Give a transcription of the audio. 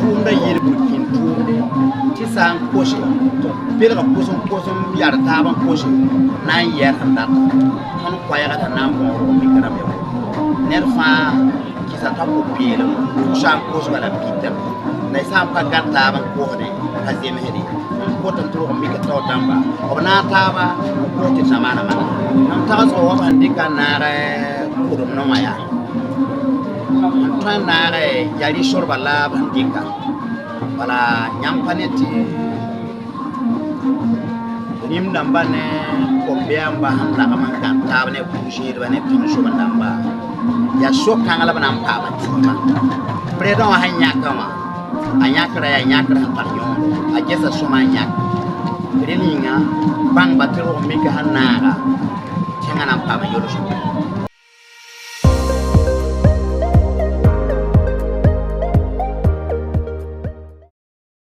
Tʋʋmdã yel burkĩn tʋʋmde tɩ sã n kose tɩ b belga kos n kos n yar taab n kose na n yɛɛr sẽn data tõnd koɛɛga t'a na n bõog rog mika rãmb ya ned fãa kɩsa t'a pʋ-peelem sã n kos bala pɩtame la y sã n pa gãd taab n kosdẽ pa zemsde n kot n tɩ rog mika tao dãmba b naag taaba n kos tɩ zamaana mana mam tagsg wa sẽn dɩka n naag kʋdemdẽ wã yaa n tõe n naag yaa rɩ-sorbã la b sẽn dɩka bala yãmb pa ne tɩ rĩm dãmba ne kom-bɛamba sẽn lagm n gãd taab ne bu-zẽedba ne tẽng-soab dãmba yaa so-kãng la b na n paama tɩɩmã président wã sẽn yãka wã a yãkra yaa yãkr sẽn tar yõodo a gesa sõma n yãk rẽnd yĩnga bãngba tɩ rog mika sẽn naaga tẽngã na n paama yolsgo.